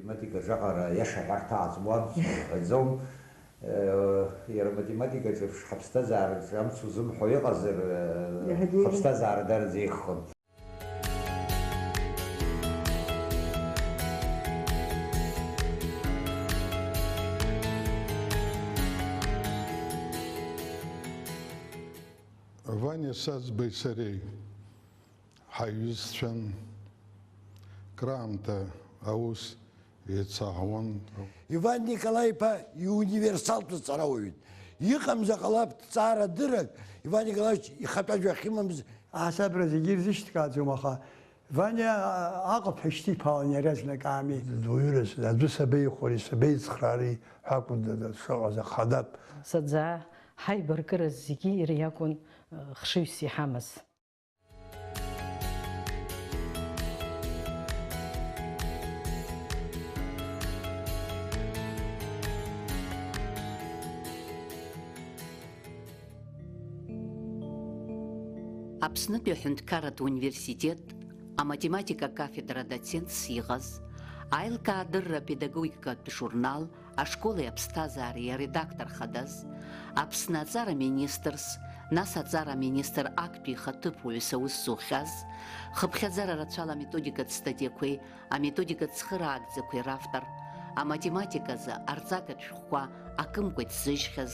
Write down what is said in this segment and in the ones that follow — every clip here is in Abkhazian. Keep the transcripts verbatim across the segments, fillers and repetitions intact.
Математикаҿы аҟара иаша аҳәарҭа ааҵуам, сҳәаӡом. Э, иара математикаҿы ԥш-, ҳаԥсҭазаараҿы амц узымҳәо иҟазар, э, Иаҳагьы. Ҳаԥсҭазаара дараӡа еиӷьхон. Ваниа Саӡбеи сареи ҳаиҩызцәан, краамҭа аус еицаҳауан. Иван Николаи-иԥа иуниверсалтә ҵарауаҩын. Иҟамзар ҟалап ҭҵаарадыррак, Иван Николаевич ихатәы ажәа ахьымамыз. Асабра зегьы ирзышьҭкааӡом, аха Ваниа аҟыԥҳәа ишьҭиԥаауан иаразнак аами. Дуаҩыраз аӡәы сабеихәари, сабеицхраари ҳәа акәын дшыҟаз ахадатә. Саӡаа ҳаибаркыра зегьы иара иакәын, хшыҩс иҳамаз. Аԥснытәи аҳәынҭқарратә университет аматематика акафедра адоцентс иҟаз, аилкаадырра апедагогикатә журнал Ашколи аԥсҭазаареи аредактор хадаз, Аԥсны аҵара министрс, нас аҵара аминистр актәи ихаҭыԥуаҩыс аус зухьаз, хыԥхьаӡара рацәала аметодикатә статиақәеи аметодикатә цхыраагӡақәеи равтор, аматематиказы арҵагатә шәҟәқәа акымкәа иҭзыжьхьаз,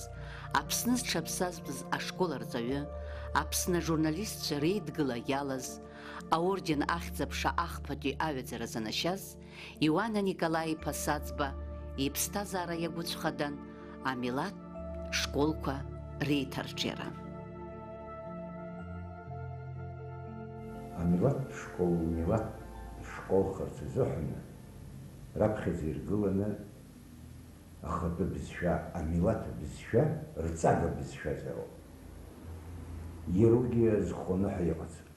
Аԥсны зҽаԥсазтәыз ашкол арҵаҩы, Аԥсны ажурналистцәа реидгыла иалаз, аорден Ахьӡ-аԥша ахԥатәи аҩаӡара занашьаз, Иуана Николаи-иԥа Саӡба иԥсҭазаара иагәыцәхадан амилаҭтә школқәа реиҭарҿиара. Амилаҭтә школ милаҭтә школхарц азыҳәан раԥхьаӡа иргыланы ахатәы бызшәа, амилаҭ абызшәа, рҵага бызшәазароуп. Иара уигьы азхәаны ҳәа иҟаӡам.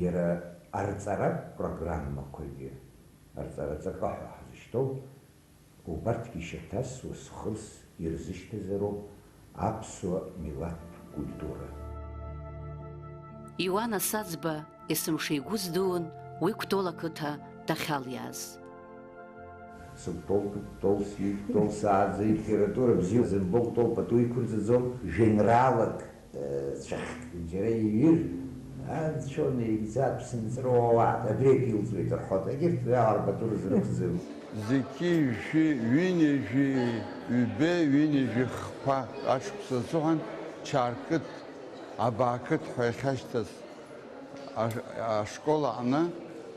Иара арҵаратә программақәагьы, арҵараҵакы ҳәа ҳзышьҭоу, убарҭгьы ишьаҭасуа схылс ирзышьҭазароуп аԥсуа милаҭтә культура. Иуана Саӡба есымша игәы здуун уи Кәтол ақыҭа дахьалиааз. Сыкәтол, Кәтол, сикәтол, сааӡа, илитература бзиа зымбо Кәтол пату иқәырҵаӡом, жәеинраалак, э, цәахьк џьара иҩыр, анцәа наигӡа аԥсынҵры уауааит, абри акы илҵуеит рҳәоит, егьырҭ уи аҟара пату рызрықәӡам. Зқьи жәшәи ҩынҩажәи ҩбеи ҩынҩажәи хԥа ашықәс азыҳәан Чарқыҭ, Абаақыҭ ҳәа иахьашьҭаз. Аш-, ашкол аҟны,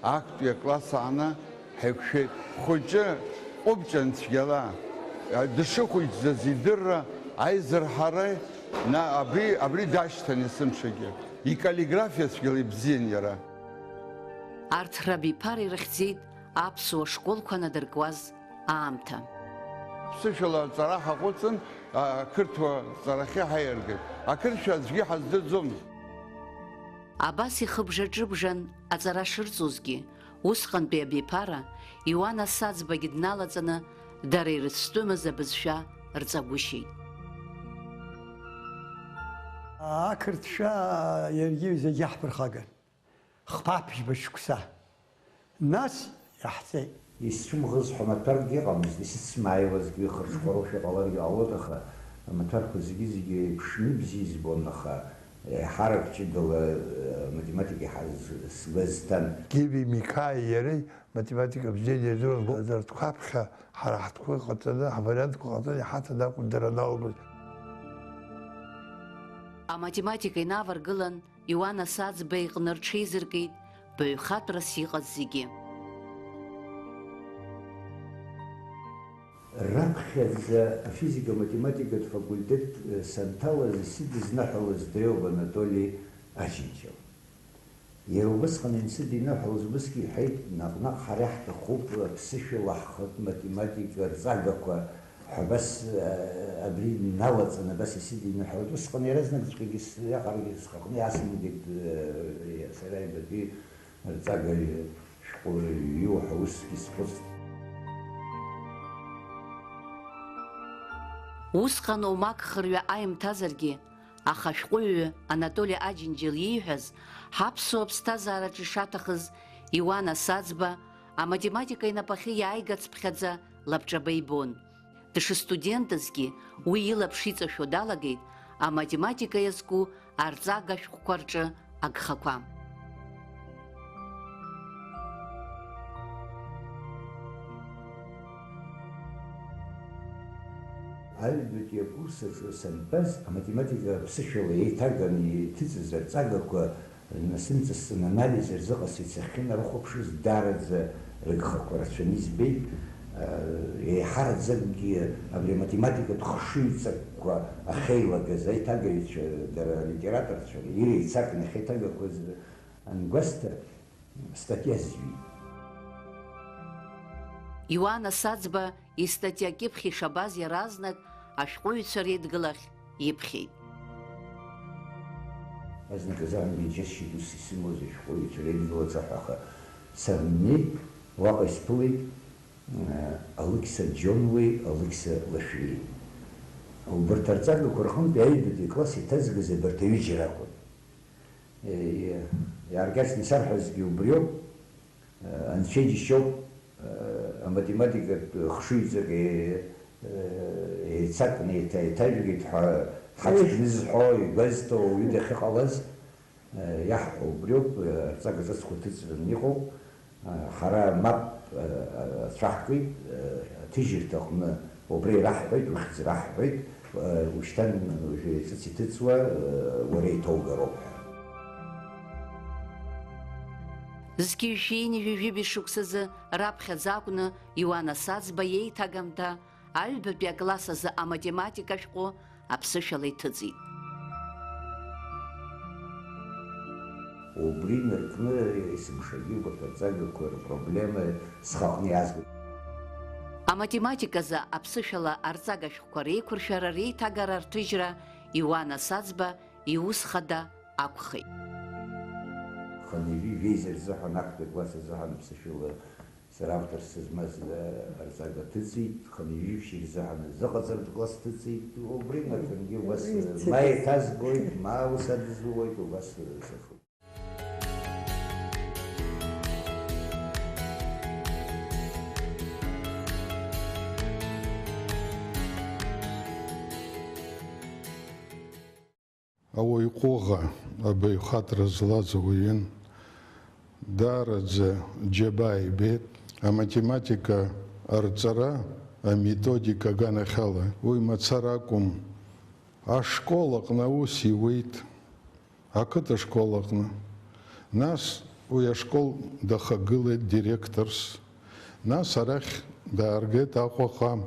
актәи акласс аҟны ҳаиқәшәеит. Хәыҷы ҟәыбҷан цәгьала, дышхәыҷӡаз идырра, аизырҳара, на-, абри, абри дашьҭан есымшагьы. Икаллиграфиа цәгьала ибзиан иара. Арҭ рабиԥара ирыхьӡеит аԥсуа школқәа надыркуаз аамҭа. Ԥсышәала аҵара ҳаҟәыҵын, а-, ақырҭуа ҵарахьы ҳаиаргеит. Ақырҭшәа аӡәгьы ҳаздырӡомызт. Абас ихыбжа-ҿыбжан аҵара шырҵозгьы, усҟантәи абиԥара, Иуана Саӡбагьы дналаҵаны, дара ирыцәтәымыз абызшәа рҵагәышьеит. Ақырҭшәа иаргьы зегьы иаҳԥырхаган. Хԥа-ԥшьба шықәса. Нас иаҳҵеит. Исцәымӷыз ҳәа маҭәаркгьы ыҟамызт, исыцмааиуазгьы хырҽхәароушәа ҟаларгьы ҟалоит, аха амаҭәарқәа зегьы-зегьы еиԥшны ибзиа избон, аха еиҳарак ҷыдала, э, аматематика иҳаз-, сгәы азҭан. Гиви Миқаи иареи математика бзианы ирдыруан, ртәқәа аԥхьа ҳара ҳтәқәа ҟаҵаны, ҳвариантқәа ҟаҵаны иҳаҭан акәын дара аналагоз. Аматематика инаваргылан, Иуана Саӡба иҟны рҽеизыркит баҩхатәрас иҟаз зегьы. Раԥхьаӡа афизика-математикатә факультет, э, санҭалаз, исыдызныҳәалаз дреиуоуп Анатоли Аџьынџьал. Иара убысҟан ансыдиныҳәалаз, убысгьы иҳәеит, наҟ-наҟ ҳара иаҳҭахуп аԥсышәала ҳхатә математика рҵагақәа. Ҳәа абас, э, абри налаҵаны абас исыдиныҳәалеит. Усҟан иаразнакҵәҟьагьы с-, иаҟарагьы схаҟны иаасымгеит, э, сара аҩбатәи рҵага шәҟәы ҩу ҳәа усгьы схәыцт. Усҟан омак хырҩа аимҭазаргьы, аха ашәҟәыҩҩы Анатоли Аџьынџьал ииҳәаз, ҳаԥсуа ԥсҭазаараҿы ишаҭахыз Иуана Саӡба Аматематика инапахьы иааигацыԥхьаӡа лабҿаба ибон. Дшыстудентызгьы уи илаԥш иҵашәо далагеит аматематика иазку арҵага шәҟәқәа рҿы агхақәа. Аҩбатәи акурс аҿы сантәаз, аматематика ԥсышәала еиҭаганы иҭыҵыз арҵагақәа насымҵасны анализ рзыҟасҵеит, сахьынарыхәаԥшыз, даараӡа рыгхақәа рацәаны избеит. Еиҳараӡакгьы абри аматематикатә хшыҩҵакқәа ахьеилагаз аиҭагаҩцәа, дара алитераторцәа, иреицакны ахьеиҭагақәаз ангәасҭа, статиа зҩит. Иуан Асаӡба истатиа кьыԥхь ишабаз иаразнак ашәҟәыҩҩцәа реидгылахь иԥхьеит. Азнык азыҳәангьы иџьасшьеит ус исымоузеи ашәҟәыҩҩцәа реидгылаҿы ҳәа, аха саннеи, уаҟа исԥылеит, э, Алықьса Џьонуеи Алықьса Лашәриеи. Убарҭ арҵагақәа рҟынтә аҩбатәи акласс иҭазгаз абарҭ аҩыџьа ракәын. Е, е, иааркьаҿны исарҳәазгьы убриоуп, е, анцәа иџьшьоуп, е, аматематикатә хшыҩҵак, е, е, еицакны еиҭа-, еиҭажәгеит ҳәа ҳаҵкны зҳәо, игәазҭо ауаҩы дахьыҟалаз, е, иаҳҳәо убриоуп, е, арҵага ҿыцқәа ҭыҵраны иҟоуп. Ҳара мап ацәаҳкит, аҭыжьырҭаҟны убра ираҳҳәеит, ухьӡ раҳҳәеит, ушьҭан уажәы ҿыц иҭыҵуа уара иҭоугароуп ҳәа. Зқьи жәшәи ҩынҩажәи жәибжь шықәсазы раԥхьаӡа акәны Иуан Асаӡба иеиҭагамҭа аҩбатәи акласс азы аматематика шәҟәы аԥсышәала иҭыҵит. Убри инаркны есымшагьы агәаҭаҵагақәа рпроблема схаҟны иаазгоит. Аматематиказы аԥсышәала арҵага шәҟәқәа реиқәыршәара, реиҭагара, рҭыжьра Иуан Асаӡба иус хада акәхеит. Хынҩажәи жәеиза рзыҳәан, актәи акласс азыҳәан аԥсышәала Сара авторс сызмаз, э, арҵага ҭыҵит, хынҩажәи жәшәи рзыҳәан азыҟаҵаратә класс ҭыҵит, убри инаркынгьы убас, э, ма еиҭазгоит, ма ус адызулоит, убас, э, сафуп. Ауаҩ ҟәыӷа, абаҩхатәра злаз ауаҩын. Даараӡа џьабаа ибеит аматематика арҵара аметодика аганахьала. Уи мацара акәым, ашкол аҟны аус иуеит, ақыҭа школ аҟны. Нас уи ашкол дахагылеит директорс. Нас арахь дааргеит Аҟәаҟа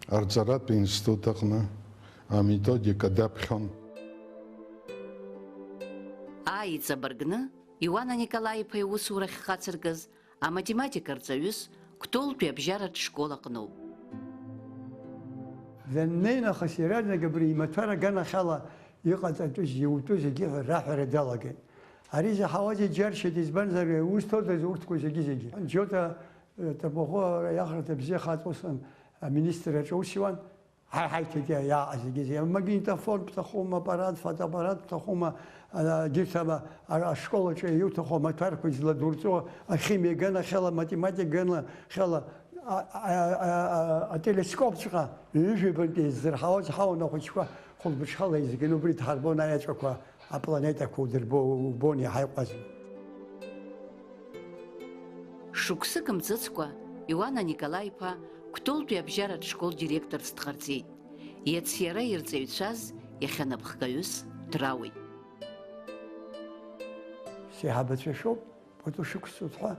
арҵаратә институт аҟны аметодика даԥхьон. Ааиҵабыргны, Иуана Николаи-иԥа иусурахь хацыркыз аматематика рҵаҩыс Кәтолтәи абжьаратә школ аҟноуп. Даннеи нахыс иаразнак абри имаҭәар аганахьала иҟаҵатәыз, иутәыз егьи ҳәа раҳәара далагеит. Ари заҳауазеи џьаршьеит, избанзар, иузҭодаз урҭқәа зегьы-зегьы. Џьота, э, Ҭабахәы иахарҭа бзиахааит, усҟан аминистрраҿы аус иуан. Ҳа-, ҳаиҭеит иа-, иааҟаз зегьы-зегьы. Магнитофон бҭахума, аппарат, фотоаппарат бҭахума, а, егьырҭ ама-, а-, ашкол аҿы иуҭаху амаҭәарқәа изладурҵо, ахимиа аганахьала, аматематика аганахьала, а, а, а, а, ателескопҵәҟьа ҩажәибантәи ззырҳауаз ҳауан ахәыҷқәа хәылбыҽхала еизганы убри дҳарбон аеҵәақәа. Апланетақәа удырбо, убон иаҳа иҟәазма. Шықәсык мҵыцкәа Иуана Николаи-иԥа Кәтолтәи абжьаратә школ директорс дҟарҵеит. Иац иара ирҵаҩцәаз иахьа напхгаҩыс драуеит. Сеиҳабацәа шәоуп, пату шықәсҵоит ҳәа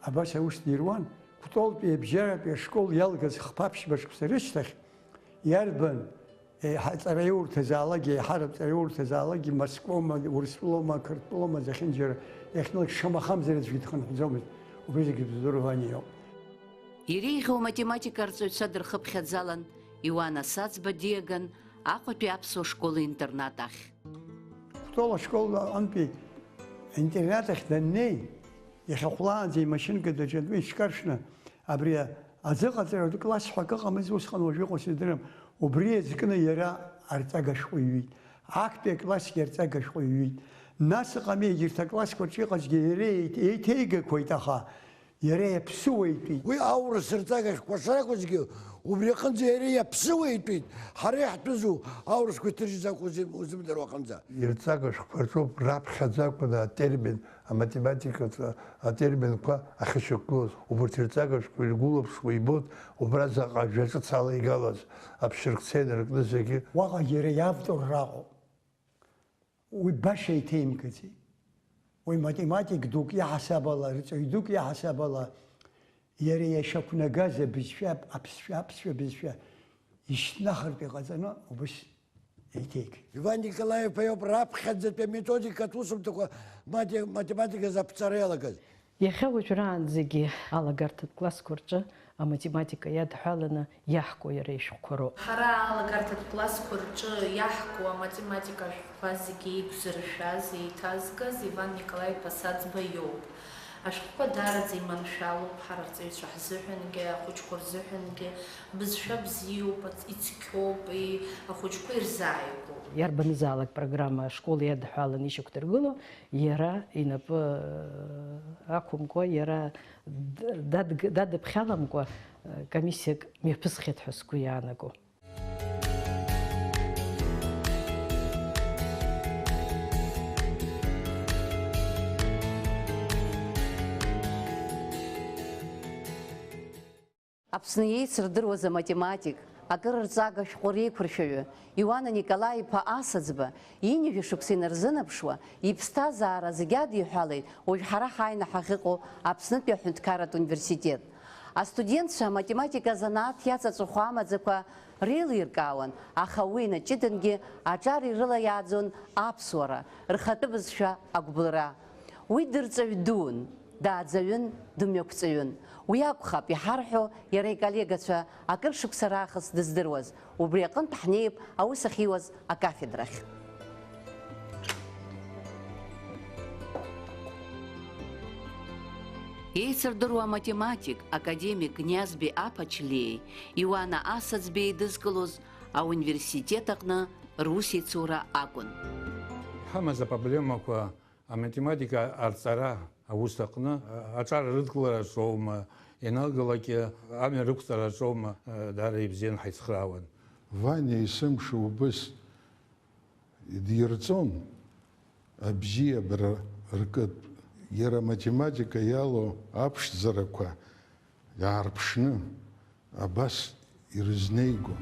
абас аус дируан, Кәтолтәи абжьаратәи ашкол иалгаз хԥа-ԥшьба шықәса рышьҭахь, иарбан еиҳа ҵараиурҭазаалакгьы, еиҳарак ҵараиурҭазаалакгьы, Москвоума, Урыстәылоума, Қырҭтәылоума, зехьынџьара иахьнылак шамахамзар аӡәгьы дхынҳәӡомызт. Убри зегьы бзурваниоуп. Иреиӷьу аматематика арҵаҩцәа дырхыԥхьаӡалан, Иуана Саӡба диаган Аҟәатәи аԥсуа школ-интернат ахь. Кәтол ашкол аҟынтәи интернат ахь даннеи, иахьа хәлаанӡа имашьынка даҿатәы иҽкаршәны, абри азыҟаҵаратә класс ҳәа акы ыҟамызт усҟан, уажәы иҟоу сыздырам, убри иазкны иара арҵага шәҟәы иҩит. Актәи аклассгьы арҵага шәҟәы иҩит. Нас ыҟами, егьырҭ аклассқәа рҿы иҟазгьы иара еиҭ-, еиҭеигақәеит, аха Иара иаԥсыуа итәит. Уи аурыс рҵага шәҟәқәа шракәызгьы, убри аҟынӡа иара иаԥсыуа итәит. Ҳара иаҳтәызу, аурысқәа иҭыржьыз акәу узим-, узымдыруа аҟынӡа. Ирҵага шәҟәқәа рҿоуп раԥхьаӡа акәны атермин, аматематикаҿы атерминқәа ахьышьақәгылоз. Убарҭ ирҵага шәҟәқәа иргәылаԥшуа ибоит убра заҟа жәа ҿыц ала игалаз, аԥшьыркца инаркны зегьы. Уаҟагьы иара иавторра ыҟоуп. Уи баша иҭеимгаӡеит. Уи математик дук иаҳасаб ала, рҵаҩ дук иаҳасаб ала, иара иашьақәнагаз абызшәа, аԥсшәа, аԥсшәа бызшәа ишьҭнахыртә иҟаҵаны убыс еиҭеигеит. Иван Николаев-иԥа иоуп раԥхьаӡатәи аметодикатә усумҭақәа мате-, математиказы аԥҵара иалагаз. Иахьа уажәраанӡагьы алагарҭатә классқәа рҿы аматематика иадҳәаланы иаҳку иара ишәҟәқәа роуп. Ҳара алагарҭатә классқәа рҿы иаҳку аматематика ашәҟәқәа зегьы еиқәзыршәаз, еиҭазгаз Иван Николаи-иԥа Саӡба иоуп. Ашәҟәқәа даараӡа иманшәалоуп ҳара арҵаҩцәа ҳзыҳәангьы, ахәыҷқәа рзыҳәангьы. Бызшәа бзиоуп, ицқьоуп, и-, ахәыҷқәа ирзааигәоуп. Иарбанызаалак программа ашкол иадҳәаланы ишьақәдыргыло, иара инапы, э, ақәымкәа, иара д-, дадг-, дадыԥхьаламкәа, э, комиссиак мҩаԥысхьеит ҳәа сгәы иаанаго. Аԥсны иеицырдыруаз аматематик, акыр рҵага шәҟәы реиқәыршәаҩы Иуана Николаи-иԥа Асаӡба, ҩажәа шықәса инарзынаԥшуа, иԥсҭазаара зегьы адиҳәалеит уажә ҳара ҳааины ҳахьыҟоу Аԥснытәи аҳәынҭқарратә университет. Астудентцәа аматематика азанааҭ иаҵаҵәахуа амаӡақәа реилиркаауан, аха уи инаҷыдангьы аҿар ирылаиааӡон аԥсуара, рхатәы бызшәа агәбылра. Уи дырҵаҩ дуун. Дааӡаҩын, дымҩақәҵаҩын. Уи акәхап иҳарҳәо иара иколлегацәа акыр шықәса раахыс дыздыруаз. Убри аҟынтә ҳнеип аус ахьиуаз акафедрахь. Еицырдыруа аматематик, академик Ниазби Аԥачлиеи Иуана Асаӡбеи еидызкылоз ауниверситет аҟны русеицура акәын. Ҳамаз апроблемақәа Аматематика арҵара аус аҟны, а, аҿар рыдкылараҿоума, ианалгалак, а, амҩа рықәҵараҿоума, а, даара ибзиан ҳаицхраауан. Ваниа есымша убыс идирҵон, абзиабара ркытә, иара аматематика иалоу аԥшӡарақәа иаарԥшны, абас ирызнеигон.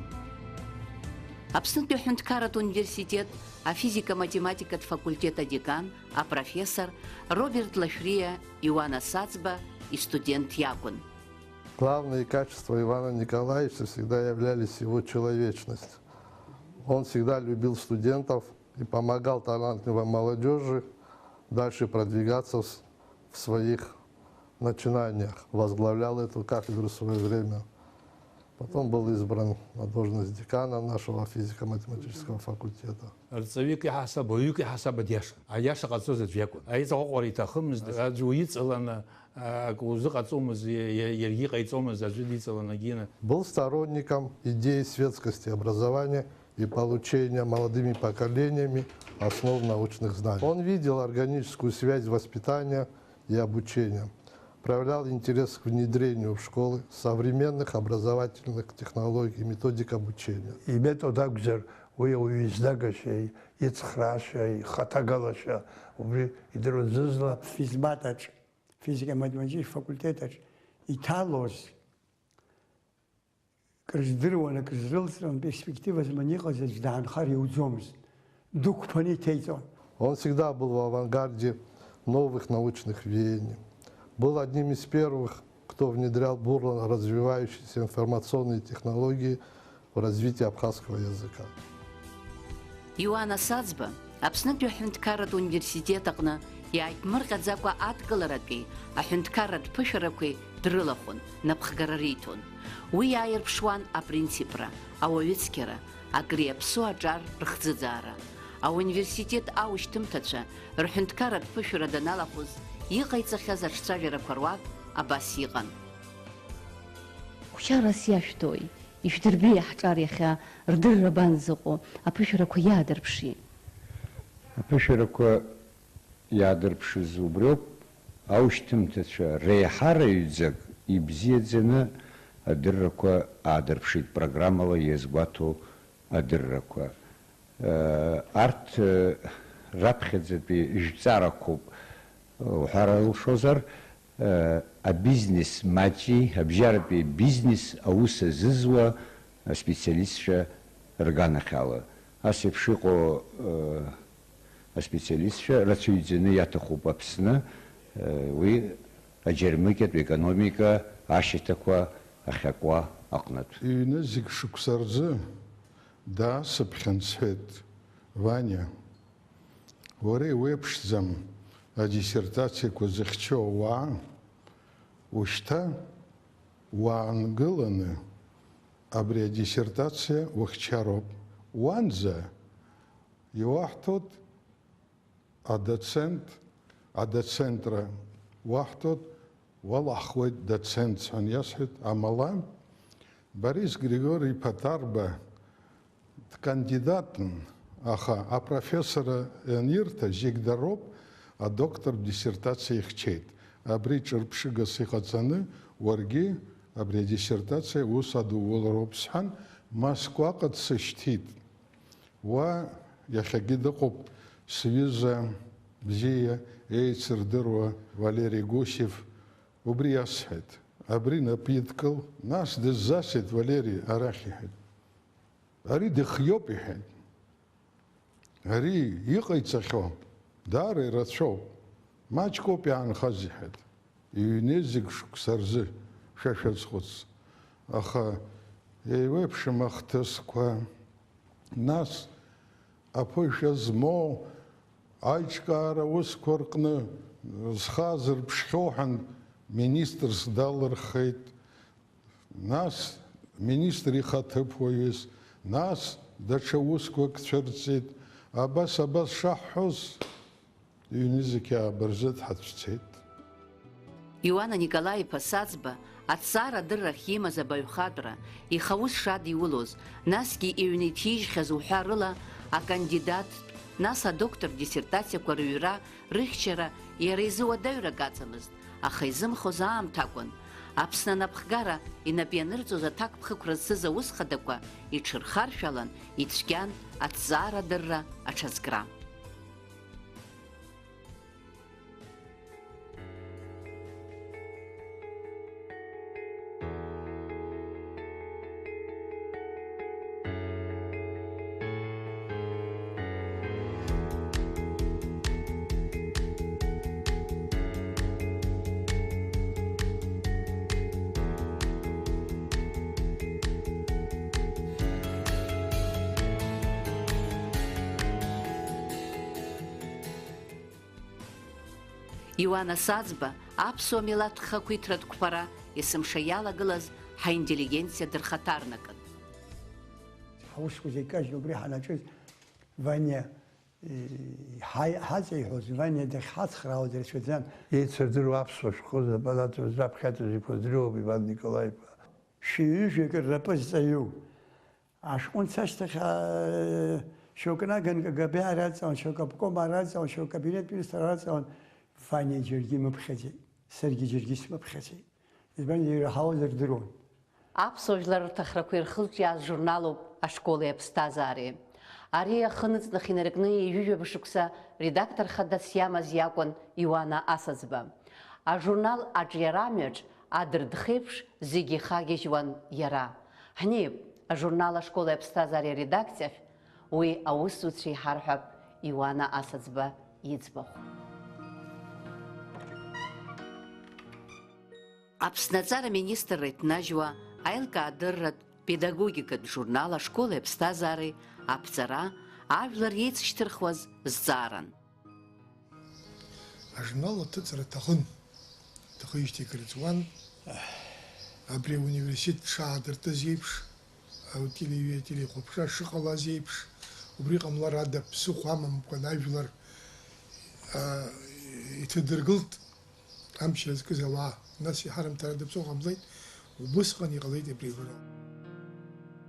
Аԥснытәи аҳәынҭқарратә университет афизика-математикатә факультет адекан, апрофессор Роберт Лашәриа Иуана Саӡба истудент иакәын. Главные качества Ивана Николаевича всегда являлись его человечность. Он всегда любил студентов и помогал талантливой молодёжи дальше продвигаться в с-, в своих начинаниях. Возглавлял эту кафедру в своё время. Потом был избран на должность декана нашего физико-математического факультета. Рҵаҩык иҳасаб, уаҩык иҳасаб диашан. Аиаша ҟаҵоз аӡә иакәын. Аиҵаҟәаҟәара иҭахымызт, аӡә уиҵаланы, акы узыҟаҵомызт, иа-, иа-, иаргьы иҟаиҵомызт, аӡәы диҵаланы акгьы. Был сторонником идеи светскости образования и получения молодыми поколениями основ научных знаний. Он видел органическую связь воспитания и обучения, проявлял интерес к внедрению в школы современных образовательных технологий и методик обучения. Иметод акәзар, уи ауаҩы изнагашьа, ицхраашьа, ихаҭагалашьа, убри идыруан зызла. Физматаҿ, физика-математикатә факультетаҿ иҭалоз, крыздыруан, акрызрылҵран, перспектива зманы иҟаз аӡә даанхар иуӡомызт. Дықәԥаны иҭеиҵон. Он всегда был в авангарде новых научных веяний. Был одним из первых, кто внедрял бурно развивающиеся информационные технологии в развитии абхазского языка. Иуана Саӡба Аԥснытәи аҳәынҭқарратә университет аҟны иааиԥмырҟьаӡакәа адкыларатәи аҳәынҭқарратә ԥышәарақәеи дрылахәын, напхгара риҭон. Уи иааирԥшуан апринципра, ауаҩыцқьара, акыр иаԥсоу аҿар рыхӡыӡаара. Ауниверситет аушьҭымҭацәа рҳәынҭқарратә ԥышәара даналахәыз, иҟаиҵахьаз аҿцәажәарақәа руак абас иҟан. Хәшьарас иашәҭои? Ишәдырбеи аҳҿар иахьа рдырра абанӡаҟоу, аԥышәарақәа иаадырԥши? Аԥышәарақәа иаадырԥшыз убриоуп, Аушьҭымҭацәа реиҳараҩӡак ибзиаӡаны адыррақәа аадырԥшит, программала иазгәаҭоу адыррақәа. Арҭ раԥхьаӡатәи жәҵарақәоуп уҳәар алшозар, абизнес маҷи абжьаратәи бизнес аус азызуа аспециалистцәа рганахьала. Ас еиԥш иҟоу аспециалистцәа рацәаҩӡаны иаҭахуп Аԥсны, уи аџьармыкьатә економика ашьаҭақәа ахьакуа аҟнытә. Ҩнызқь шықәса рзы даасыԥхьан, сҳәеит, Ваниа, уара иуеиԥшӡам адиссертациақәа зыхьчо ауаа, ушьҭа уаангыланы абри адиссертациа ухьчароуп. Уанӡа иуаҳҭоит адоцент, адоцентра уаҳҭоит, уалаҳхуеит доцентс ҳәа иасҳәеит, амала Борис Григори-иԥа Ҭарба дкандидатын, аха апрофессора ианирҭа зегь дароуп, адоктортә диссертациа ихьчеит. Абри ҿырԥшыгас иҟаҵаны уаргьы абри адиссертациа ус адулароуп сҳәан, Москваҟа дсышьҭит. Уа иахьагьы дыҟоуп сҩыза бзиа еицырдыруа Валери Гусев, убри иасҳәеит. Абри нап идкыл, нас дыззасит Валери арахь, иҳәеит. Ари дыхиоуп, иҳәеит. Ари иҟаиҵахьоу даара ирацәоуп. Маҷкоуп иаанхаз, иҳәеит. Ҩнызқь шықәса рзы шәа шәазхәыц. Аха еиуеиԥшым ахҭысқәа, нас аԥышәа змоу аиҿкаара усқәа рҟны зхы азырԥшхьоу ҳәа министрс далырхеит. Нас министр ихаҭыԥуаҩыс, нас даҽа усқәак цәырҵит, абас, абас шаҳҳәоз, ҩнызқь ааба рзы дҳацәцеит. Иуана Николаи-иԥа Саӡба аҭҵаара адыррахь имаз абаҩхатәра, ихы аус шадиулоз, насгьы иҩны иҭижьхьаз уҳәа рыла акандидаттә, нас адоктор диссертациақәа рыҩра, рыхьчара иара изы уадаҩрак аҵамызт. Аха изымхоз аамҭа акәын. Аԥсны анапхгара инап ианырҵоз аҭакԥхықәра зцыз аус хадақәа иҽырхаршәалан, ицәгьан аҭҵаара адырра аҽазкра. Иуана Саӡба аԥсуа милаҭ хақәиҭратә қәԥара есымша иалагылаз ҳаинтеллигенциа дырхаҭарнакын. Ҳусқәа зегь кажьны убри ҳанаҿыз, Ваниа, э, ҳаи-, ҳаҵеиҳәоз, Ваниа дахьҳацхраауаз рацәаӡан. Еицырдыруа аԥсуа шәҟәы знапы анаҵоз раԥхьаҵәҟьа зегь ԥырӡыруоуп Иван Николаи-иԥа. Шәи ҩажәи акыр рнапы зҵаҩу. Ашәҟәы анцашьҭахь, аа, шьоукы наган К Г Б раҵаун, шьоукы обком раҵаун, шьоукы кабинет министр раҵаун, Ваниа џьаргьы имыԥхьаӡеит, саргьы џьаргьы смыԥхьаӡеит. Избан, ираҳауазар рдыруан. Аԥсуа жәлар рҭахрақәа ирхылҿиааз журналуп Ашколи аԥсҭазаареи. Ари ахы ныҵнах инаркны ҩажәижәаба шықәса редактор хадас иамаз иакәын Иуана Асаӡба. Ажурнал аҿиара амҩаҿ адырдхеиԥш зегьы ихагьежьуан иара. Ҳнеип, ажурнал Ашколи аԥсҭазаареи аредакциахь, уи аусзуҩцәа иҳарҳәап Иуана Асаӡба иӡбахә. Аԥсны аҵара аминистрра иҭнажьуа аилкаадырратә педагогикатә журнал Ашколи аԥсҭазаареи аԥҵара ажәлар иеицышьҭырхуаз зҵааран. Ажурнал аҭыҵра аҭахын, аҭахижьҭеи акыр иҵуан. Абри ауниверситет дшаадыртыз еиԥш, ателеҩы, ателехәаԥшра шыҟалаз еиԥш, убри ҟамлар ада ԥсыхәа амамкәан ажәлар, а, иҭадыргылт. Амч иазкыз ауаа, нас иҳарымҭарада ԥсыхәа ҟамлеит, убысҟан иҟалеит абри аҩра.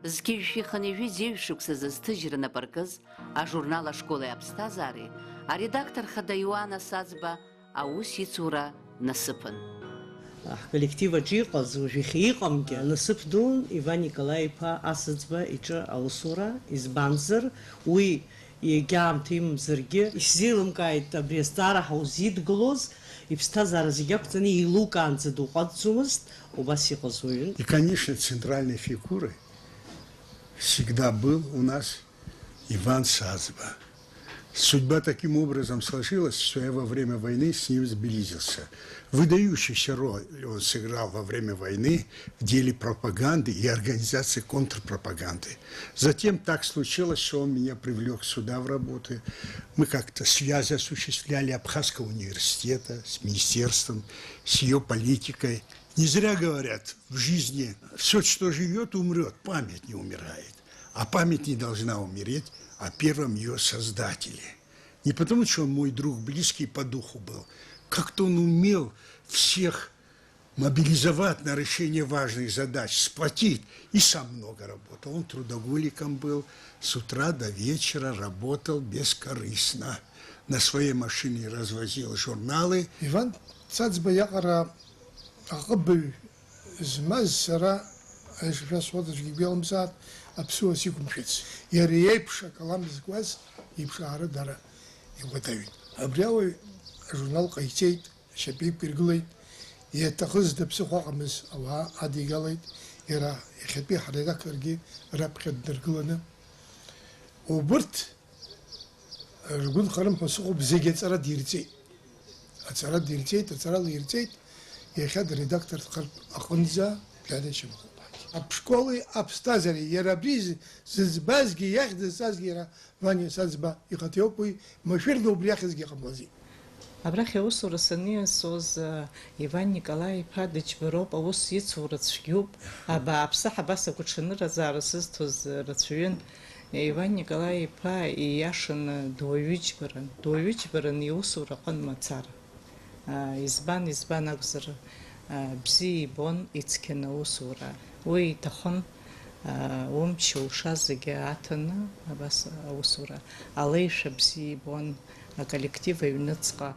Зқьи жәшәи хынҩажәи зеижә шықәса зызҭыжьра нап аркыз ажурнал Ашколи аԥсҭазаареи аредактор хада Иоанна Саӡба аус ицура насыԥын. Ҳколлектив аҿы иҟаз, уажәы иахьа иҟамгьы, насыԥ дун Иван Николаи-иԥа Асыӡба иҿы аусура, избанзар, уи егьа аамҭа имамзаргьы, исзеилымкааит абри азҵаара ҳаузидгылоз, иԥсҭазаара зегь ақәҵаны еилукаанӡа дыҟаӡомызт, убас иҟаз уаҩын. И, конечно, центральной фигурой всегда был у нас Иван Саӡба. Судьба таким образом сложилась, что я во время войны с ним сблизился. Выдающуюся роль он сыграл во время войны в деле пропаганды и организации контрпропаганды. Затем так случилось, что он меня привлёк сюда в работу. Мы как-то связь осуществляли Абхазского университета с министерством, с её политикой. Не зря говорят, в жизни всё, что живёт, умрёт, память не умирает. А память не должна умереть о первом её создателе. Не потому, что он мой друг близкий по духу был. Как-то он умел всех мобилизовать на решение важных задач, сплотить. И сам много работал. Он трудоголиком был, с утра до вечера работал бескорыстно. На своей машине развозил журналы. Иван Цацба иаҟара аҟыбаҩ змаз сара, аиашазы шәасҳәоит, аӡәгьы игәы иалымсааит, аԥсуа сиқәымшәац. Иара иеиԥш акалам зкуаз иԥшаара дара иуадаҩын. Абри ауаҩ ажурнал ҟаиҵеит, ашьапы иқәиргылеит, иаҭахыз даԥсыхәа ыҟамыз ауаа адигалеит, иара иахьатәи ҳредакторгьы раԥхьа днаргыланы. Убырҭ ргәы нхарым ҳәа сыҟоуп, зегьы аҵара дирҵеит. Аҵара дирҵеит, аҵара лирҵеит, иахьа дредактор дҟартә аҟынӡа Галиа Шьамхәыԥҳагьы. Аԥшколи аԥсҭазаареи, иара абри зыӡбазгьы, иахьӡызҵазгьы иара Ваниа Саӡба ихаҭа иоуп, уи машәырны убри ахьӡгьы ҟамлази. Абрахь аусура саниасуаз, Иван Николаи-иԥа дыџьбароуп, аус ицу рацәгьоуп, абааԥсы, ҳабас агәаҽанырразаара сызҭоз рацәаҩын. Иван Николаи-иԥа ииашаны дуаҩы џьбаран, дуаҩы џьбаран иусура аҟын мацара. Избан, избан акәзар, бзиа ибон ицқьаны аусура. Уи иҭахын, умч-уша зегьы аҭаны, абас аусура алеишәа бзиа ибон, аколлектив аҩныҵҟа.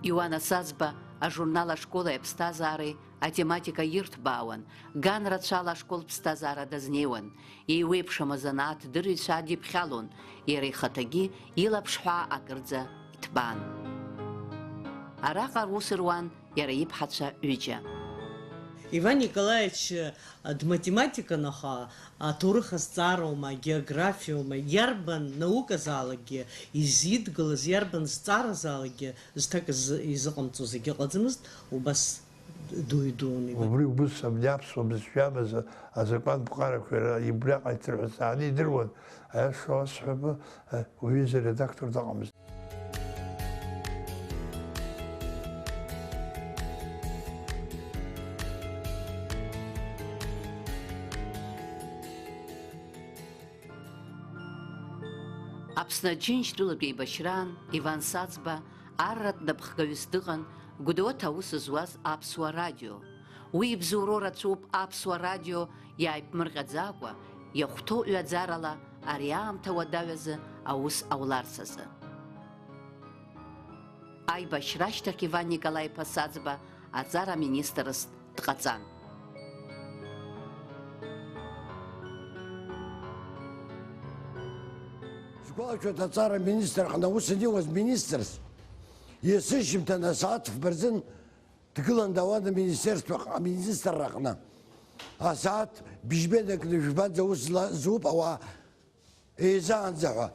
Иуана Саӡба ажурнал Ашколи аԥсҭазаареи атематика ирҭбаауан, ган рацәала ашкол ԥсҭазаара дазнеиуан, еиуеиԥшым азанааҭ дырҩцәа дыԥхьалон, иара ихаҭагьы илаԥш ҳәаа акырӡа иҭбаан. Араҟа рус руан иара иԥҳацәа ҩыџьа. Иван Николаевич дматематикан, аха аҭоурых азҵаароума, агеографиоума, иарбан науказаалакгьы изидгылаз, иарбан зҵааразаалакгьы зҭак изы-, изыҟамҵо зегьы ыҟаӡамызт, убас дуаҩ дуун Иван. Убри убыс абни аԥсуа бызшәа амазы азакәан ԥҟарақәа иара убриаҟа иҭырҳәааны идыруан, аиаша уасҳәап, уаҩы изы редактор дыҟамызт. Аԥсны Аџьынџьтәылатә еибашьраан Иван Саӡба арратә напхгаҩыс дыҟан Гәдоуҭа аус зуаз Аԥсуа радио. Уи ибзоуроу рацәоуп Аԥсуа радио иааиԥмырҟьаӡакәа, иахәҭоу ҩаӡарала ари аамҭа уадаҩ азы аус ауларц азы. Аибашьра ашьҭахь Иван Николаи-иԥа Саӡба аҵара министрс дҟаҵан. Сгәалашәоит, аҵара аминистр аҟны аус аниуаз министрс, есышьыжьымҭан асааҭ фба рзын дгылан дауан аминистерство, аминистрра аҟны. Асааҭ быжьбеи ныкны жәбанӡа аус зла-, зуп ауаа еизаанӡа ҳәа.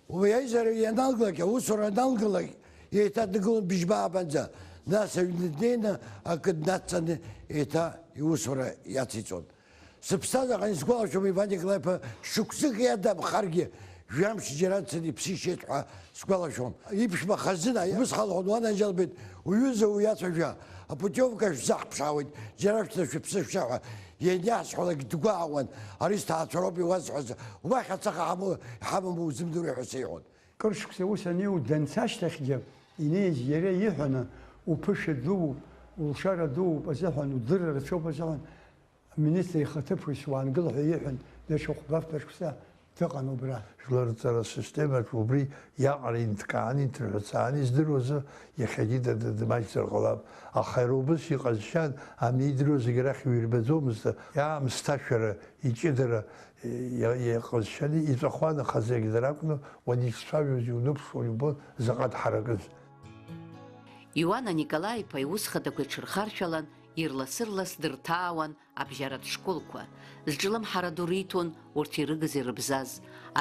Уи аизара ианалгалак, аусура аналгалак, еиҭа дгылон быжьба ааба анӡа, нас аҩны днеины акы днадҵаны еиҭа иусура иациҵон. Сыԥсҭазаараҟны исгәалашәом Иван Николаи-иԥа шықәсык иадамхаргьы, жәамш џьара дцаны иԥсишьеит ҳәа сгәалашәон. Иԥшәма хазына, убыс халҳәон, уанаџьалбеит, уҩыза уиацәажәа, апутиовка шәзаҳԥшаауеит, џьара шәца шәыԥсы шәшәа ҳәа ианиаҳасҳәалак дгәаауан, ари сҭаацәароуп иуазҳәаз, убахь ацаха ҳамоу, ҳамаму узымдыруеи ҳәа сеиҳәон. Кыр шықәса ус анеиу данца ашьҭахьгьы, инеиз иара иҳәаны, уԥышәа дууп, улшара дууп азыҳәан, удырра рацәоуп азыҳәан, аминистр ихаҭыԥуаҩс уаангыл ҳәа иҳәан, даҽа хәба-фба шықәса Дыҟан убра. Жәларҵара асистемаҿ убри иаҟара инҭкааны, инҭырҳәцааны издыруазар, иахьагьы д-, д-, дмаҷзар ҟалап. Аха иара убас иҟазшьан, амидыруа зегь рахь иҩирбаӡомызт, иаамсҭашәара, иҷыдара, иа-, иҟазшьаны иҵәахуан, аха зегь дара акәны уанихцәажәоз иуныԥшуан, иубон заҟа дҳаракыз. Иоана Николаи-иԥа иус хадақәа иҽырхаршәалан, ирлас-ырлас дырҭаауан абжьаратә школқәа, зҿлымҳара ду риҭон урҭ ирыгыз-ирыбзаз,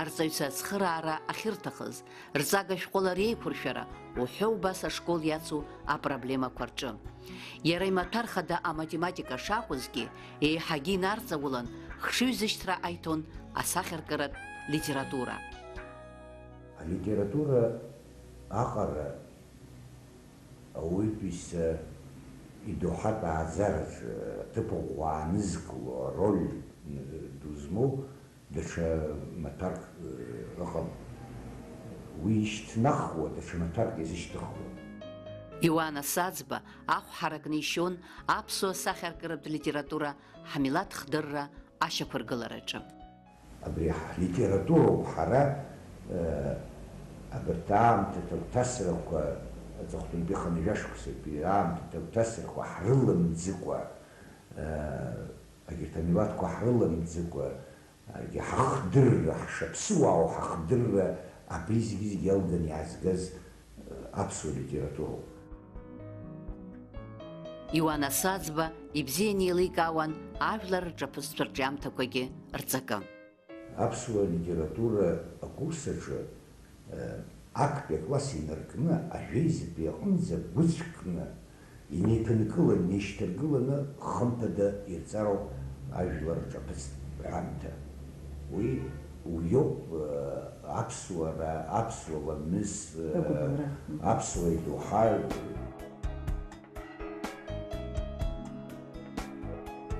арҵаҩцәа ацхыраара ахьырҭахыз, рҵага шәҟәыла реиқәыршәара, уҳәа убас ашкол иацу апроблемақәа рҿы. Иара имаҭәар хада аматематика шакәызгьы, еиҳагьы инарҵаулан, хшыҩзышьҭра аиҭон асахьаркыратә литература. Алитература аҟара ауаҩытәыҩса идоуҳатә ааӡараҿы аҭыԥ ӷәӷәа аанызкыло, ароль ду змоу даҽа маҭәарк ыҟам. Уи ишьҭнахуа, даҽа маҭәарк иазышьҭыхуа. Иуана Саӡба ахә ҳаракны ишьон аԥсуа сахьаркыратә литература ҳмилаҭ хдырра ашьақәыргылараҿы. Абри ҳлитературоуп ҳара, э, абарҭ аамҭа ҭагәҭасрақәа, аҵыхәтәантәи хынҩажәа шықәсатәи аамҭа ҭагәҭасрақәа ҳрыламӡыкәа, э, егьырҭ амилаҭқәа ҳрыламӡыкәа, егьи ҳахдырра, ҳшаԥсыуаау ҳахдырра, абри зегьы-зегьы иалганы иаазгаз аԥсуа литературоуп. Иуана Саӡба ибзианы еиликаауан ажәлар рҿаԥыцтә рҿиамҭақәагьы рҵакы. Аԥсуа литература акурс аҿы, э, актәи акласс инаркны, ажәеизатәи аҟынӡа гәыцәкны, инеиԥынкылан, инеишьҭаргыланы, хымԥада ирҵароуп ажәлар рҿаԥыцтә аамҭа. Уи уиоуп, э, аԥсуара, аԥсуа ламыс, э, агәыбылра. Аԥсуа идоуҳа.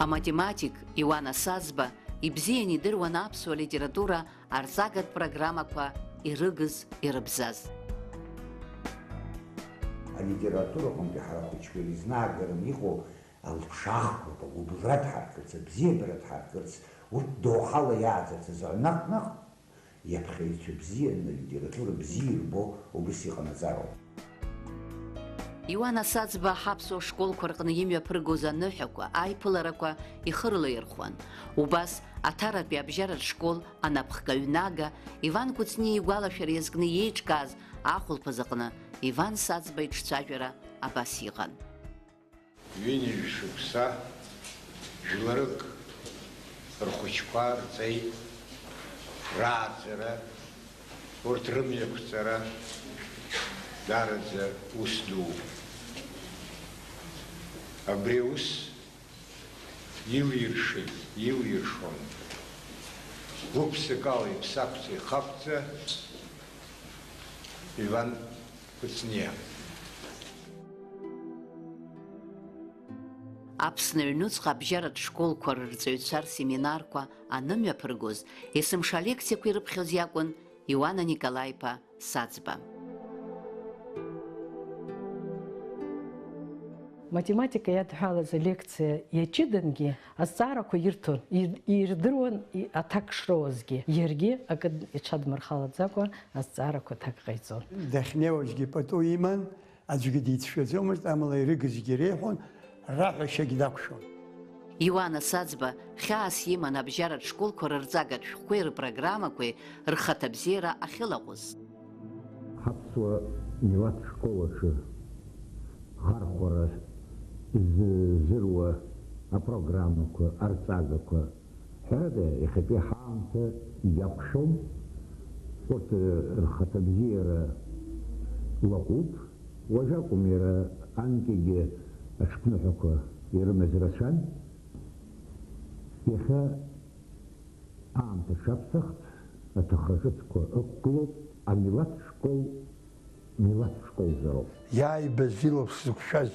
Аматематик Иуана Саӡба ибзиан идыруан аԥсуа литература арҵагатә программақәа ирыгыз, ирыбзаз. Алитератураҟынтәи ҳара ахәыҷқәа ирызнаагараны иҟоу алԥшаахқәа, агәыбылра дҳаркырц, абзиабара дҳаркырц, урҭ доуҳала иааӡарц азы наҟ-наҟ иаԥхьаҩцәа бзианы, литература бзиа ирбо убыс иҟанаҵароуп. Иуана Саӡба ҳаԥсуа школқәа рҟны имҩаԥыргоз аныҳәақәа, аиԥыларақәа ихы рылаирхәуан. Убас Аҭаратәи абжьаратә школ анапхгаҩнага Иван Кәыҵниа игәалашәара иазкны иеиҿкааз ахәылԥаз аҟны Иван Саӡба иҿцәажәара абас иҟан. Ҩынҩажәа шықәса жәларык рхәыҷқәа рҵеит, рааӡара, урҭ рымҩақәҵара даараӡа ус дууп. Абри аус илиршеит, илиршон гәык-ԥсыкала иԥсақәҵа-ихақәҵа Иван Кәыҵниа. Аԥсны аҩнуҵҟа абжьаратә школқәа рырҵаҩцәа рсеминарқәа анымҩаԥыргоз, есымша алекциақәа ирыԥхьоз иакәын Иуана Николаи-иԥа Саӡба. Математика иадҳәалаз алекциа иаҷыдангьы азҵаарақәа ирҭон, ир-, ирдыруан и-, аҭак шроуазгьы. Иаргьы акы иҽадмырхалаӡакәа азҵаарақәа аҭак ҟаиҵон. Дахьнеиуазгьы пату иман, аӡәгьы дицәшәаӡомызт, амала ирыгызгьы реиҳәон, раҳәашьагь дақәшәон. Иуана Саӡба хьаас иман абжьаратә школқәа рырҵагатә шәҟәқәеи рпрограммақәеи рхаҭабзиара ахьылаҟәыз. Ҳаԥсуа милаҭ школ аҿы хархәара ззыруа апрограммақәа, арҵагақәа, ҳәарада, иахьатәи ҳаамҭа иақәшәом, урҭ рхаҭабзиара лаҟәуп, уажә акәым, иара анкьагьы аҽԥныҳәақәа ирымаз рацәан. Иахьа аамҭа шаԥсахт, аҭахра ҿыцқәа ықәгылоуп, амилаҭ школ милаҭ школзароуп. Иааибаз илаԥш зықәшәаз,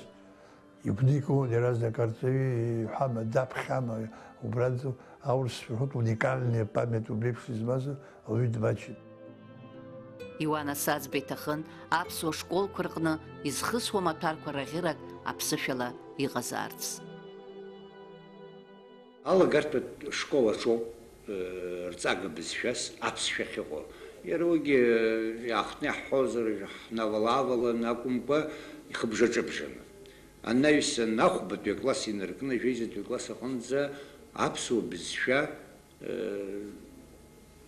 игәникылон иаразнак арҵаҩы, иҳәама, даԥхьама, убранӡа аурысшәа рҳәоит, уникальная память убеиԥш измаз ауаҩы дмаҷын. Иуана Саӡба иҭахын аԥсуа школқәа рҟны изхысуа маҭәарқәа раӷьырак аԥсышәала иҟазаарц. Алагартәатә школ аҿоуп рҵага бызшәас аԥсшәа ахьыҟоу. Иара уигьы иаахтны иаҳҳәозар, ҳнавала-ааваланы акәымкәа, ихыбжаҿыбжаны. Анаҩсан ахәбатәи акласс инаркны ажәеизатәи акласс аҟынӡа аԥсуа бызшәа, э,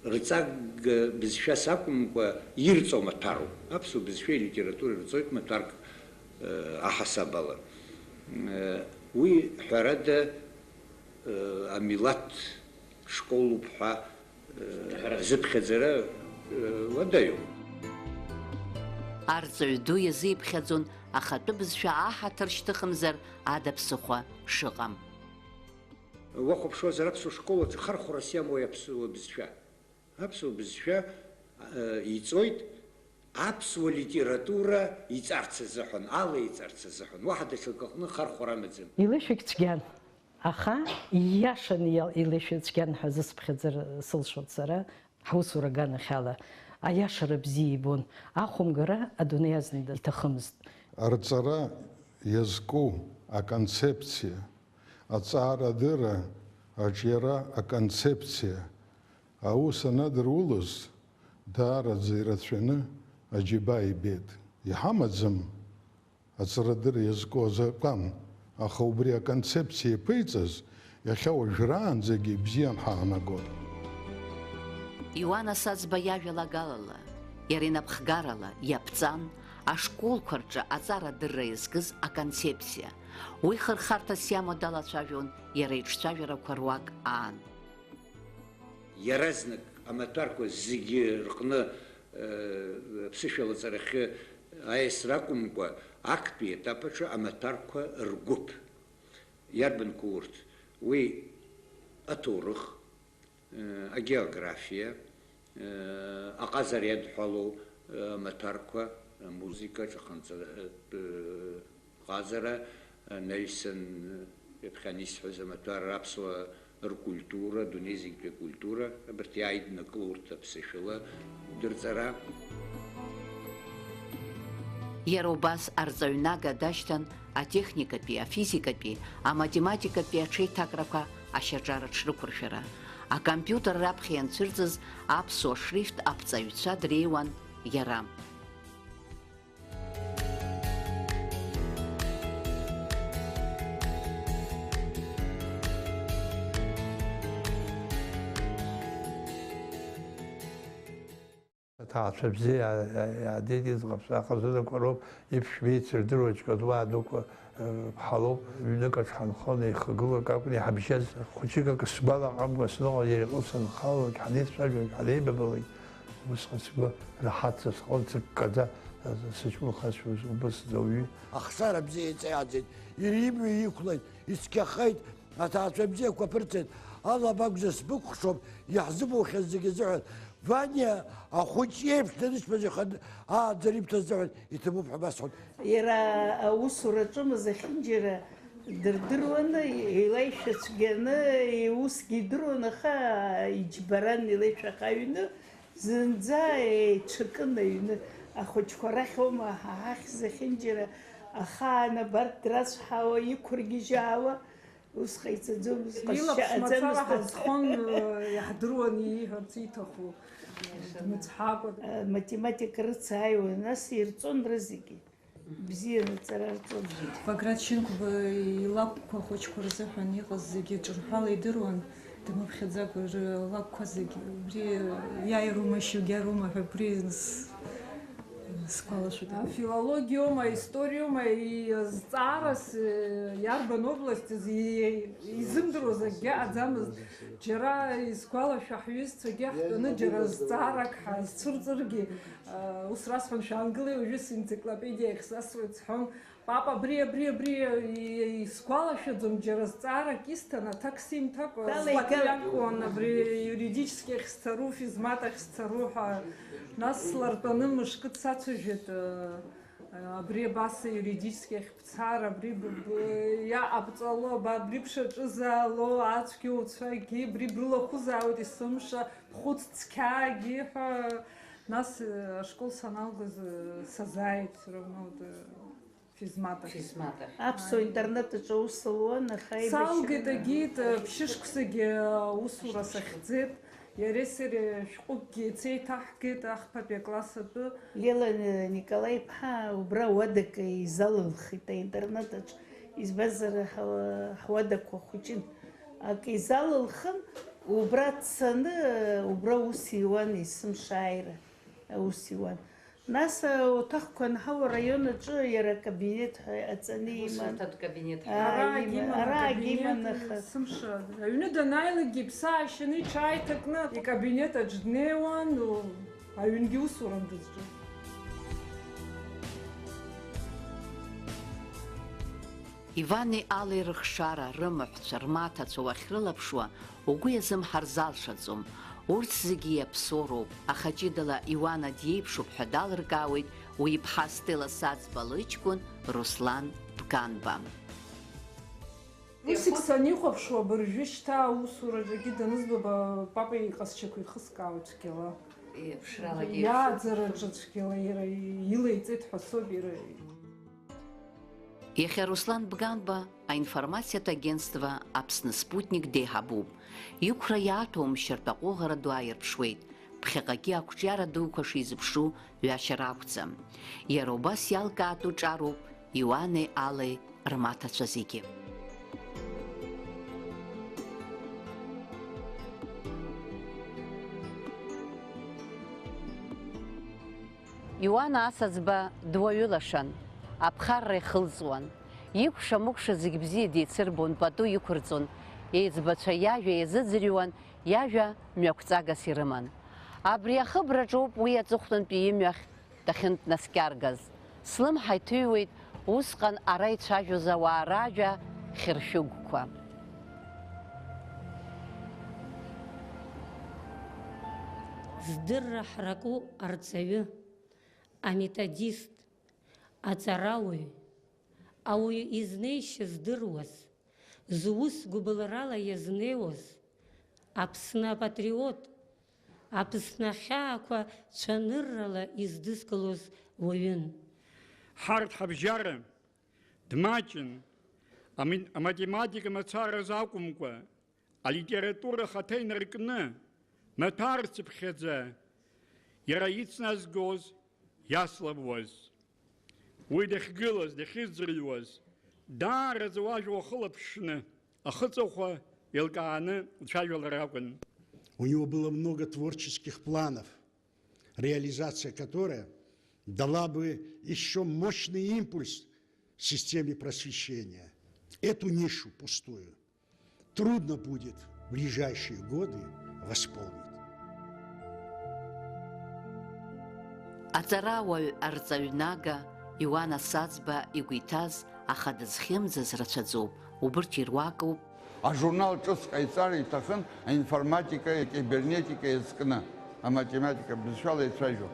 рҵага бызшәас акәымкәа, ирҵо маҭәароуп. Аԥсуа бызшәеи алитературеи рҵоит маҭәарк, э, аҳасабала. Э, уи, ҳәарада, э, амилаҭ школуп ҳәа, э, азыԥхьаӡара, э, уадаҩуп. Арҵаҩ ду иазиԥхьаӡон ахатәы бызшәа аҳаҭыр шьҭыхымзар ада ԥсыхәа шыҟам. Уахәаԥшуазар, аԥсуа школаҿы хархәарас иамои аԥсуа бызшәа? Аԥсуа бызшәа, э, иҵоит аԥсуа литература иҵарц азыҳәан, алеиҵарц азыҳәан. Уаҳа даҽакы аҟны хархәара амаӡам. Илышәагь цәгьан, аха ииашаны иал-, илышәа цәгьан ҳәа зысԥхьаӡар сылшоит сара, ҳусура аганахьала. Аиашара бзиа ибон, ахәымгара адунеи азна иҭахымызт. Арҵара иазку аконцепциа, аҵаарадырра аҿиара аконцепциа аус анадырулоз, даараӡа ирацәаны аџьабаа ибеит. Иҳамаӡам аҵарадырра иазку азакәан, аха убри аконцепциа иаԥиҵаз иахьа уажәраанӡагьы ибзиан ҳаанагон. Иуана Саӡба иажәалагалала, иара инапхгарала иаԥҵан ашколқәа рҿы аҵарадырра иазкыз аконцепциа. Уи хырхарҭас иамоу далацәажәон иара иҿцәажәарақәа руак аан. Иаразнак амаҭәарқәа зегьы рҟны, э, аԥсышәала аҵарахьы аиасра акәымкәа, актәи аетап аҿы амаҭәарқәа ргәыԥ. Иарбанқәоу урҭ? Уи аҭоурых, э, агеографиа, э, аҟазара иадҳәалоу, э, амаҭәарқәа, амузыка, аҿаханҵа-, э, ҟазара, анаҩсан, ҩаԥхьа анисҳәаз амаҭәар аԥсуаа ркультура, адунеи зегьтәи акультура, абарҭ иааиднакыло урҭ аԥсышәала дырҵара. Иара убас арҵаҩнага дашьҭан атехникатәи, афизикатәи, аматематикатәи аҽеиҭакрақәа ашьаҿа рыҽрықәыршәара, акомпиутер раԥхьа ианцәырҵыз аԥсуа шрифт аԥҵаҩцәа дреиуан иара. Аҭаацәа бзиа иаа-, иаа-, иаадеит, изҟаԥҵәа хазынақәа роуп, иԥшәма ицырдыруа ҷкадуаа дуқәа, э, ԥҳалоуп, ҩнык аҿ ҳанхон, еихагылак акәын иҳабжьаз, хәыҷык акы сгәалаҟамкәа сныҟәон, иара иҟынтә санхалалак, ҳанеицәажәалак, ҳанеибабалак, усҟан сгәы раҳаҭӡа сҟон, сыккаӡа, э, сыҷкәынхазшәа убыс ауаҩы. Ахшара бзиа иҵеиааӡеит, иара имҩа иқәлеит, ицқьахеит, аҭаацәа бзиақәа ԥырҵеит, алаба акәзар сбыкәхшоуп, иаҳзыбухьаз зегьы азыҳәан. Ваниа ахәыҷ иеиԥш данышьҭаз иханы ааӡара ибҭаз азыҳәан иҭабуп ҳәа басҳәон. Иара аусура аҿы зехьынџьара дырдыруаны, илеишәа цәгьаны, иусгьы идыруан, аха иџьбаран илеишәа аҩны, зынӡа еиҿакын аҩны. Ахәыҷқәа рахь аума ҳа ҳахь зехьынџьара ахаан абарҭ драцәҳауа, иқәыргьежьаауа, ус ҟаиҵаӡомызт, илаԥш мацара ҟазшьааӡамызт. Ҳазхон, э, иаҳдыруан ииҳәарц ииҭаху, дмыцҳакәа. Э, математика рыцааиуан, нас ирҵон рызегьы. Бзианы аҵара рҵон. Баграт Шьынқәба илакәқәа ахәыҷқәа рзыҳәан иҟаз зегьы ҿырҳәала идыруан, дмыԥхьаӡакәа рылакәқәа зегьы. Убри иааирума, ишьоугьарума ҳәа убри с-, сгәалашәоит. Афилологиоума, аисториоума, и-, азҵаарас, э, иарбан областьыз и-, изымдыруаз акгьы ыҟаӡамызт. Џьара исгәалашәо, ҳҩызцәагьы ҳтәаны џьара зҵаарак ҳазцәырҵыргьы, Ус расҳәон, шәаангылеи, уажәы сенциклопедиа иахьсасуеит, сҳәон, папа, абри, абри, абри, и-, исгәалашәаӡом, џьара зҵаарак исҭан, аҭак симҭакәа, далеиган. Схаҭа иакәын абри иуридически ахь сцару, физмат ахь сцару ҳәа. Нас слартәаны мышкы дсацәажәеит, э, абри абас иуридически ахь бцар, абри б-, б-, иаҟабҵало, ба-, абри бшаҿызаало, ацәгьоуцәагьы, абри брылахәызаауеит есымша. Бхәыц цқьаагьы ҳәа, нас, э, ашкол саналгоз, э, сазааит, всё равно, э, Физмат ахь. Физмат ахь. Аԥсуа интернет аҿы аус луан, аха аибашьра салгеит, агеит, ԥшьышықәсагьы аусура сахьӡеит. Иареи сареи шәҟәыкгьы еицеиҭаҳгеит ахԥатәи акласс атәы. Лела Николаи-иԥҳа убра уадак изалылхит аинтернат аҿы, избанзар, ҳа-, ҳуадақәа хәыҷын. Акы изалылхын, убра дцаны, убра ус иуан, есымша ааира аус иуан. Нас, а, уҭахқәа анҳау араион аҿы иара акабинет ҳәа аҵаны иман. Усумҭатә кабинет ҳәа. Аа, араагь има-, иман араагь акабинет, иман, аха. Есымша аҩны данааилакгьы иԥсы аашьаны иҽааиҭакны икабинет аҿы днеиуан, у-, аҩнгьы усуран дызҿыз. Ивани Алеи рыхшара, рымаҳәцәа, рмаҭацәа уахьрылаԥшуа, угәы иазымҳар залшаӡом. Урҭ зегьы иаԥсоу роуп, аха ҷыдала Иуана диеиԥшуп ҳәа далыркаауеит уи иԥҳа Стелла Саӡба лыҷкәын Руслан Бганба. Усик санихәаԥшуа, абыржәы шьҭа аусураҿы акгьы данызбо, ба-, папа иҟазшьақәа ихыскаауеит цәгьала. Иеиԥшралагьы иеиԥшуп. Иааӡараҿы цәгьала иара илеиҵеит ҳәа соуп иара. Иахьа Руслан Бганба аинформациатә агентство Аԥсны Спутник деиҳабуп. Иқәра иааҭәоумшьартә аҟәыӷара ду ааирԥшуеит, ԥхьаҟагьы ақәҿиара дуқәа шизыԥшу ҩашьара ақәӡам. Иара убас иалкаатәу ҿароуп Иуанеи Алеи рмаҭацәа зегьы. Иуана Асаӡба дуаҩы лашан, аԥхарра ихылҵуан. Икәша-мыкәша зегь бзиа деицырбон, пату иқәырҵон, еиҵбацәа иажәа иазыӡырҩуан, иажәа мҩақәҵагас ирыман. Абри ахыбраҿоуп уи аҵыхәтәантәи имҩахь дахьынтәнаскьаргаз. Слымҳа иҭыҩуеит усҟан ара ицәажәоз ауаа ражәа хьыршәыгәқәа. Здырра ҳраку арҵаҩы, аметодист, аҵарауаҩ, ауаҩы изнеишьа здыруаз, зус гәыбылрала иазнеиуаз, Аԥсны апатриот, Аԥсны ахьаақәа цәаныррала издызкылоз уаҩын. Ҳарҭ ҳабжьара дмаҷын, ами-, аматематика мацараз акәымкәа, алитература ахаҭа инаркны, маҭәарцыԥхьаӡа иара ицназгоз иацлабуаз. Уи дахьгылаз, дахьыӡырҩуаз, даараӡа уажәа уахылаԥшны, ахыҵәахәа еилкааны лцәажәалар акәын. У него было много творческих планов, реализация которой дала бы ещё мощный импульс системе просвещения. Эту нишу пустую трудно будет в ближайшие годы восполнить. Аҵарауаҩ, арҵаҩнага Иуана Саӡба игәы иҭаз, аха дызхьымӡаз рацәаӡоуп, убырҭ ируакуп. Ажурнал ҿыц ҟаиҵар иҭахын аинформатика, акибернетика иазкны, аматематика бызшәала ицәажәо.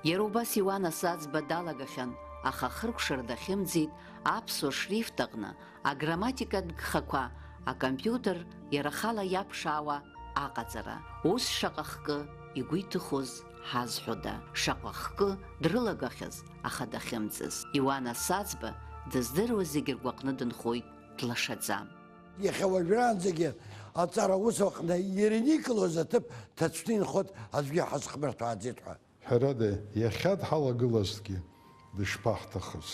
Иара убас Иуана Саӡба далагахьан, аха ахыркәшара дахьымӡеит аԥсуа шрифт аҟны, аграмматикатә гхақәа, акомпиутер иара ахала иаԥшаауа аҟаҵара. Ус шаҟа хкы игәы иҭыхоз ҳазҳәода, шаҟа хкы дрылагахьаз, аха дахьымӡаз. Иуана Саӡба дыздыруаз зегьы ргәаҟны дынхоит длашаӡа. Иахьа уажәраанӡагьы аҵара аус аҟны иара иникылоз аҭыԥ ҭацәны инхоит, аӡәгьы ҳазхмырҭәааӡеит ҳәа. Ҳәарада, иахьа дҳалагылазҭгьы дышԥаҳҭахыз?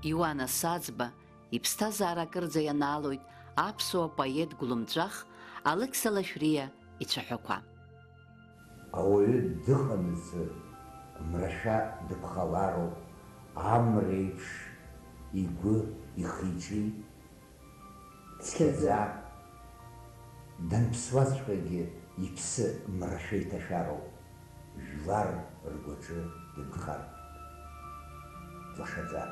Иуана Саӡба иԥсҭазаара акырӡа ианаалоит аԥсуа поет гәлымҵәах Алықьса Лашәриа ицәаҳәақәа. Ауаҩы дыҟанаҵы мрашәа дыԥхалароуп, амра еиԥш игәы ихиҿы цқьаӡа, данԥсуаҵәҟьагьы иԥсы мрашәа иҭашәароуп, жәлар ргәаҿы дынхар длашаӡа.